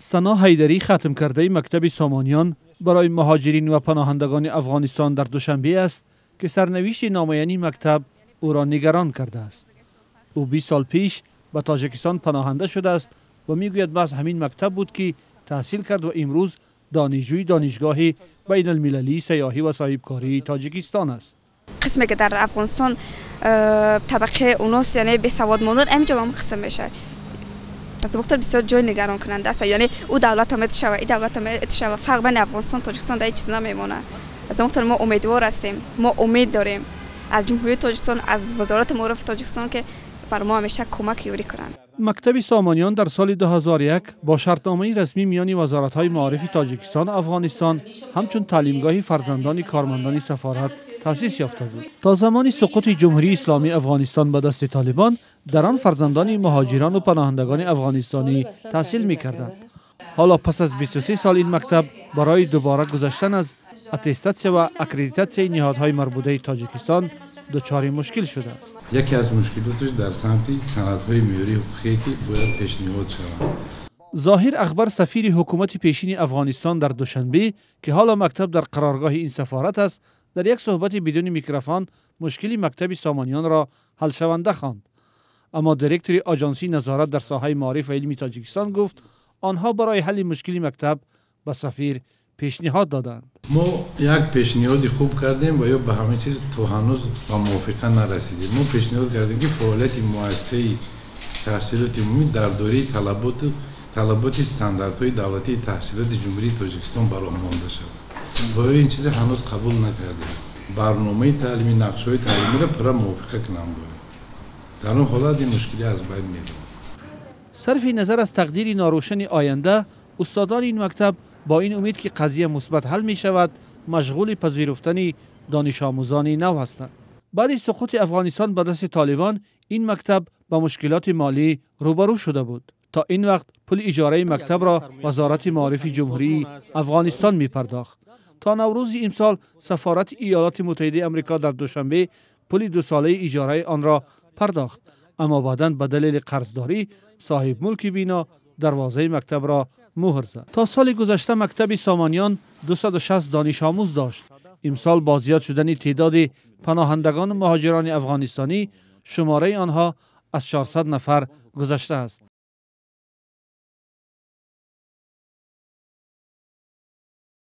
Сано Ҳайдарӣ, хатмкардаи мактаби Сомониён барои муҳоҷирин ва паноҳандагони Афғонистон дар Душанбе аст, ки сарнавишти номуайяни мактаб ӯро нигарон кардааст. Ӯ 20 сол пеш ба Тоҷикистон паноҳанда шудааст ва мегӯяд, маҳз ҳамин мактаб буд, ки таҳсил кард ва имрӯз донишҷӯи Донишгоҳи байналмилалии сайёҳӣ ва соҳибкории Тоҷикистон аст. Қисме ки дар Афғонистон табақаи унос, яъне бесавод мондан, ҳаминҷо ҳам қисм мешавад. Аз мухталиф бисёр ҷой нигаронкунанда аст. Яъне ӯ давлат ҳам шава, и давлат ҳам шава, фарқ байни Афғонистон, Тоҷикистон дар ҳеҷ чиз намемонад. Аз мухталиф мо умедвор ҳастем, мо умед дорем аз Ҷумҳурии Тоҷикистон, аз Вазорати маорифи Тоҷикистон, ки бар мо ҳамеша кӯмак, ёрӣ кунанд. Мактаби Сомониён дар соли 2001 бо шартномаи расмӣ миёни вазоратҳои маорифи Тоҷикистон ва Афғонистон ҳамчун таълимгоҳи фарзандони кормандони сафорат таъсис ёфта буд. То замони суқути Ҷумҳурии Исломии Афғонистон ба дасти Толибон дар он фарзандони муҳоҷирон ва паноҳандагони афғонистонӣ таҳсил мекарданд. Ҳоло пас аз 23 сол ин мактаб барои дубора гузаштан аз аттестатсия ва аккредитатсияи ниҳодҳои марбутаи Тоҷикистон дучори мушкил шудааст. Яке аз мушкилоташ дар самти санадҳои меъёрии ҳуқуқие, ки бояд пешниҳод шаванд. Зоҳир Акбар, сафири ҳукумати пешини Афғонистон дар Душанбе, ки ҳоло мактаб дар қароргоҳи ин сафорат аст, дар як суҳбати бидуни микрофон мушкили мактаби Сомониёнро ҳалшаванда хонд. Аммо директори Оҷонсии назорат дар соҳаи маориф ва илми Тоҷикистон гуфт, онҳо барои ҳалли мушкили мактаб ба сафир пешниҳод доданд. Мо як пешниҳоди хуб кардем ва ё ба ҳамин чиз то ҳанӯз ба мувофиқа нарасидем. Мо пешниҳод кардем, ки фаъолияти муассисаи таҳсилоти умумӣ дар доираи талаботи стандартҳои давлатии таҳсилоти Ҷумҳурии Тоҷикистон ба роҳ монда шавад. Ва ин чизе ҳанӯз қабул накардем. Барномаи таълимӣ, нақшаҳои таълимиро пурра мувофиқа кунам бояд. Дар он ҳолат ин мушкилӣ аз байн меравад. Сарфи назар аз тақдири норӯшани оянда, устодони ин мактаб бо ин умед, ки қазия мусбат ҳал мешавад, машғули пазируфтани донишомӯзони нав ҳастанд. Баъди суқути Афғонистон ба дасти Толибон ин мактаб ба мушкилоти молӣ рӯбарӯ шуда буд. То ин вақт пули иҷораи мактабро Вазорати маорифи Ҷумҳурии Афғонистон мепардохт. То Наврӯзи имсол сафорати Иёлоти Муттаҳидаи Амрико дар Душанбе пули дусолаи иҷораи онро пардохт, аммо баъдан ба далели қарздорӣ соҳибмулки бино дарвозаи мактабро муҳр зад. То соли гузашта мактаби Сомониён 260 донишомӯз дошт. Имсол бо зиёд шудани теъдоди паноҳандагону муҳоҷирони афғонистонӣ шумораи онҳо аз 400 нафар гузаштааст.